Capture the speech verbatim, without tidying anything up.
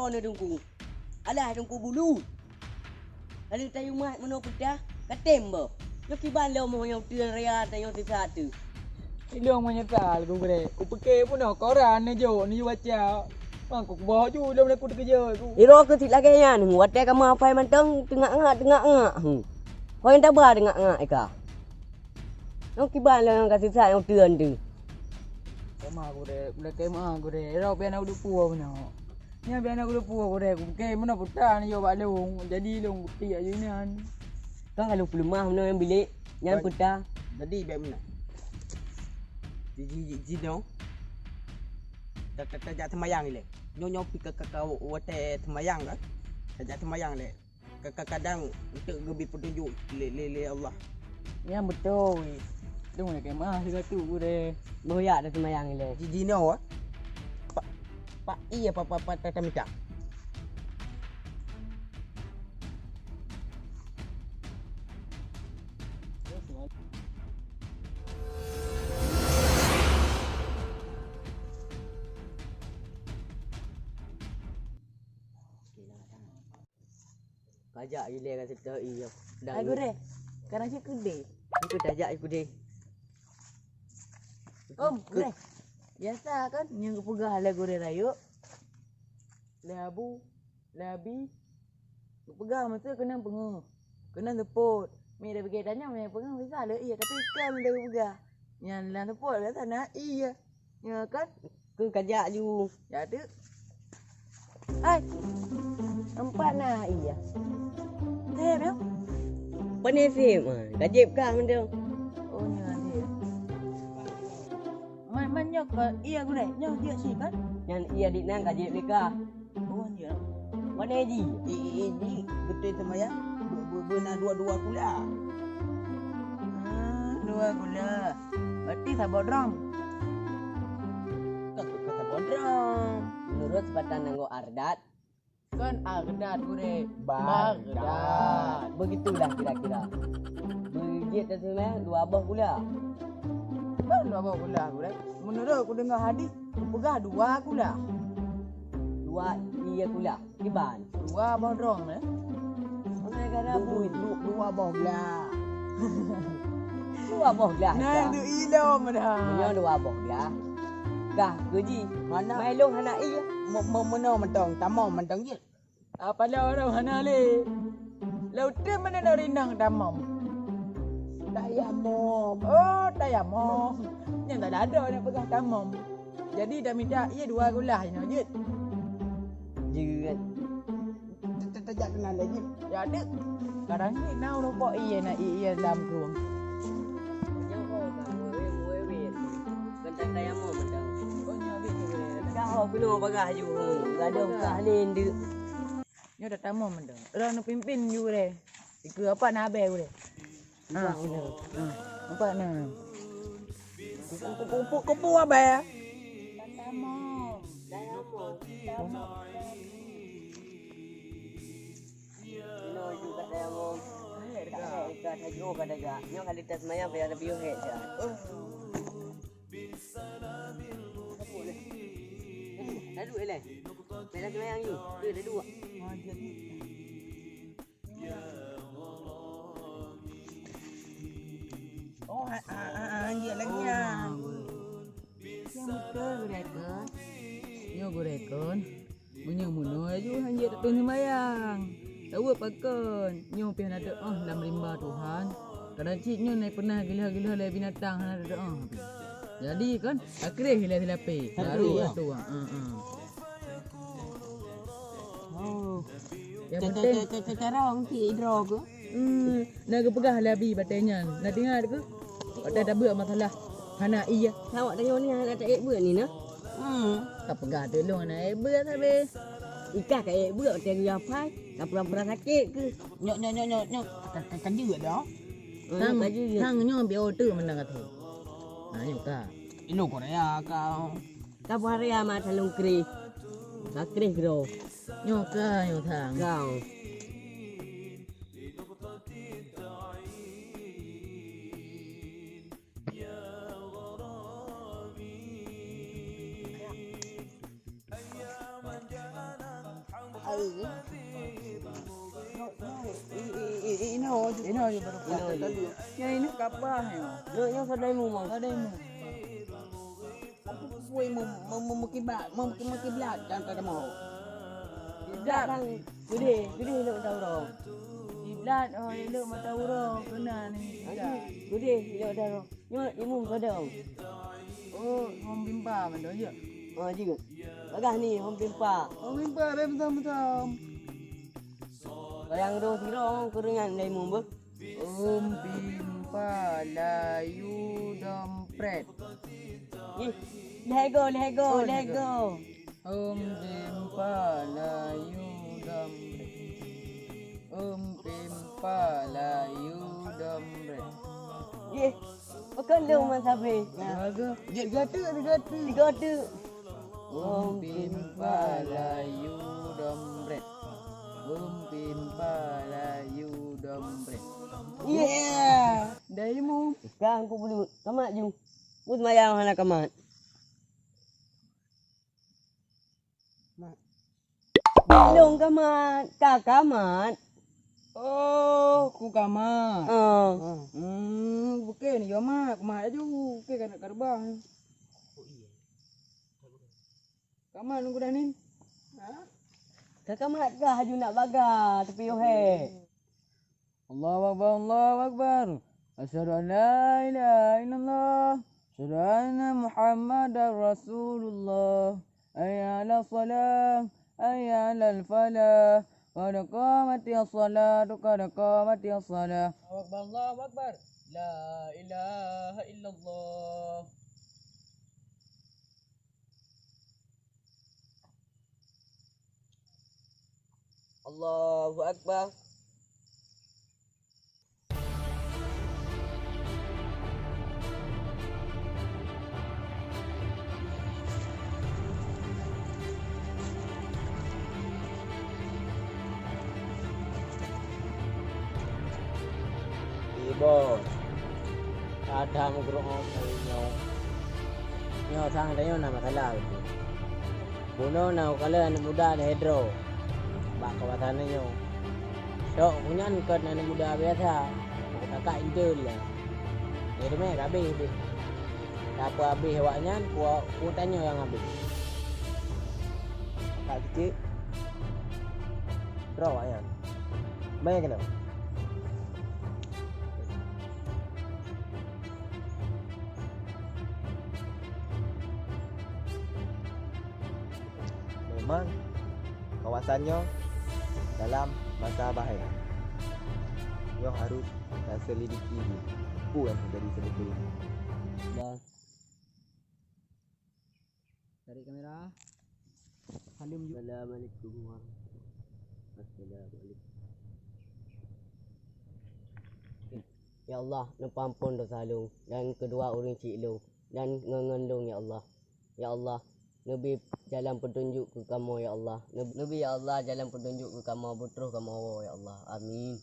Nyoe Teungku. Alah Teungku bulu. Lalu tayue mat meunoe peutah, ka tem boh. Nyoe kiban lom nyoe uteuen raya tanyoe sisat teuh. Ilong meunyeusal ku gurée. Upike pun koran neujok, neujok baca. Mang ku boh ju lom aku teukeujot ku. Iro keu sit lagée nyan, watée kamoe hafai mantong teungak-ngak, teungak-ngak. Ho nyang taba teungak-ngak ika. Nyoe kiban lom nyang ka sisat nyang uteuen teuh. Kema gurée, gurée kema gurée. Iro pian aku dupu meunoe. Nyan biasa geupeue gurée, kukée meunoe peutah nyoe bak lôn, jadi lôn kupiek aju nyan. Kan kalau peuleumah meunoe nyang bilék, nyan peutah. Jadi bék meunoe. Ji, ji, ji, jinoe. Ta, ta, tajak seumayang ilée. Nyoe, nyoe pi ka, ka, ka watée seumayang kan. Tajak seumayang ilée. Ka, ka, kadang untuk geubri peutunjuk lé, lé, lé Allah. Nyan beutôi. Lôn lakée meu'ah sigoe teuk gurée. Boh yak dah seumayang ilée. Ji, jinoe, eh. Pak, pak, iya, pak, pak, pak, tatamita. Kajak ilée ka seutôt ié. Hai gurée, kana cit keudeh. Ikut tajak ikut deh. Om, gurée. Biasa kan nyang geupeugah lé gurée rayeuk. Lé abu, lé abi. Geupeugah meusu keunong peungeuh. Keunong seupôt. Mi dah bigé tanyong nyang peungeuh bisa lé ié tapi kan dah geupeugah. Nyan lam seupôt biasa na ié. Nyoe kan? Keu kajak ju. Ya tu. Hai. Nampak na iya. Teh dah. Pane sim. Kajib kah mendeng. Oh nyoe dia. Man man nyoe ke iya gurée. Nyoe dia si kan? Nyan iya dik nang kajib leka. Oh, ya. Wan Eji. Eh, eh, eh, ji, beutôi seumayang. Be-, be-, beuna dua-dua kula. Ah, dua kula. Berarti saboh drum. Ka, ka, ka saboh drum. Menurut seubatan nanggo ardat. Kon ardat, gurée. Bagdat. Bagdat. Begitulah kira-kira. Beujeuet taseumayang dua boh kula. Kon dua boh kula, gurée. Menurut kudeungoe hadis, Peugah dua kula. Dua ié kula. Kiban. Dua boh drong, eh? Gara-gara du-, bui. Du-, dua boh glah. Dua boh glah. Nah, ka. Itu ilom dah. Meunyoe dua boh glah. Kah, keuji. Mana? Mai lôn hana ié. Mo-, mo-, meunoe mantong, tamong mantong jeuet. Apalagi ureueng hana lé. Lôn tem meunan rinang tamong. Tayamom. Oh, tayamom. Nyang tak ada nak peugah tamong. Jadi dah minta ié dua gulah inoe jeuet. Jeuet. Te-, te-, tejak keunan lé jeuet. Ya, dek. Kadang ni na ureueng bok ié na ié lam krueng. Nyoe ho ka wewe-wewe. Teuntang tayamom mantong. Oh, nyoe bit tu. Ka ho keunoe bagah ju. Gadoh kah ni ndeuk. Nyoe dah tamong mantong. Ureueng neupimpin ju deh. Ikeu apak na abée deh. Ha. Ha. Apak na. Kupu, kupu, kupu, kupu abée. Tamong. Tamong. Inoe ju kat dayah wong. Ka hek, ka hek, ka tajok, ka tajak. Nyoe kali taseumayang payah tapiôh hek jak. Lalu, eh, leh. Payah taseumayang ju. Eh, lalu. Oh, ha, ha, ha, ha, dia lagi ya. Nyang beutôi gurée kon. Nyoe gurée kon. Meunyoe meunoe laju hanjeuet tateun seumayang. Tawoe pakon, nyoe pih hana teuoh lam rimba Tuhan. Kadang cit nyoe na pernah gilhah-gilhah lé binatang hana teuoh. Jadi kon, takréh ilée silapée. Baru atu. Ha, ha. Oh. Yang penting cara untuk idro ke? Hmm, na geupeugah lé Abi batée nyan. Na teuingat keu? Watée tabeuet masalah hana ié. Awak tanyoe ni hana taék beuet ni na? Hmm. Ka peugah teulông hana ék beuet sabe. Ikah ka ék beuet watée geuyue hafai, ka pura-pura sakét keu. Nyok, nyok, nyok, nyok, nyok. Ka, ka, ka jeuet dah. Hmm, sang, ka jeuet. Sang nyoe biôh teuk meunan ka thô. Nah, nyoe ka. Inoe Korea ka. Ka peue hari amat salông kreh. Ka kreh keudroe. Nyoe ka, nyoe sang. Ka. Inoe, inoe, inoe baru. Inoe, inoe. Nyang inoe kapah nyoe. Nyoe, nyoe saudara mu, Mang. Saudara mu. Aku pui mu, mu, mu, mukiblat, mu, mu, mukiblat dan tak mau. Kiblat kan gede, gede lok mata uroe. Kiblat, oh, lok mata uroe keunan kiblat. Gede lok mata uroe. Nyoe imum kadang. Oh, hom bimpa mantong, ya? Oh, jeuet. Bagah ni, hom bimpa. Hom bimpa, bèk meusom-meusom. Bayang roh sidroe keureungan lé imum beuh. Hom bimpa layu dompet. Ih, lego, lego, oh, lego. Hom bimpa layu dompet. Hom bimpa layu dompet. Yeh, pakon lôn man sabe. Tiga teuk, tiga teuk. Tiga teuk. Hom bimpa layu dompet. Hom bimpa layu dompet. Yeah. Dah ilmu. Sekarang aku bulu. Kamat ju. Ku seumayang hana kamat. Mat. Lôn kamat, ka kamat. Oh, ku kamat. Ah. Hmm, bukan yo mat, kumat aju, bukan ka, ka reubah. Kamat nunggu dah ni. Ha? Ka kamat kah aju nak baga tepi he. Allahu Akbar, Allahu Akbar. Asyhadu an la ilaha illallah. Asyhadu anna Muhammadar Rasulullah. Hayya 'alas shalah, hayya 'alal falah. Qad qamatis shalah, qad qamatis shalah. Allahu Akbar, Allahu Akbar. La ilaha illallah. Allahu Akbar. Ibo, kadang geuruek nyoe. Nyoe sang tanyoe na masalah beutôi. Bunoe na ukalon aneuk muda lhèe droe bak kawasan nyoe. Sok nyan kon aneuk muda biasa, kakak intel lah. Nyoe teumé ka habéh deh. Tapeuhabéh awaknyan, peue, peue tanyoe nyang habéh. Kakak keuchik, droe awaknyan. Mé keunoe. Memang kawasan nyoe dalam masa bahaya. Nyoe harus taselidiki jih peue nyang teujadi sibeutôi nyoe. Bang. Tarik kamera. Halim ju. Assalamualaikum warahmatullahi wabarakatuh. Assalamualaikum. Ya Allah, neupeuampon desya lôn dan keudua ureueng chik lôn dan ngon, ngon lôn, ya Allah. Ya Allah, neubi jalan peutunjuk keu kamoe, ya Allah. Neu-, neubi, ya Allah, jalan peutunjuk keu kamoe, beutroh kamoe woe, ya Allah. Amin.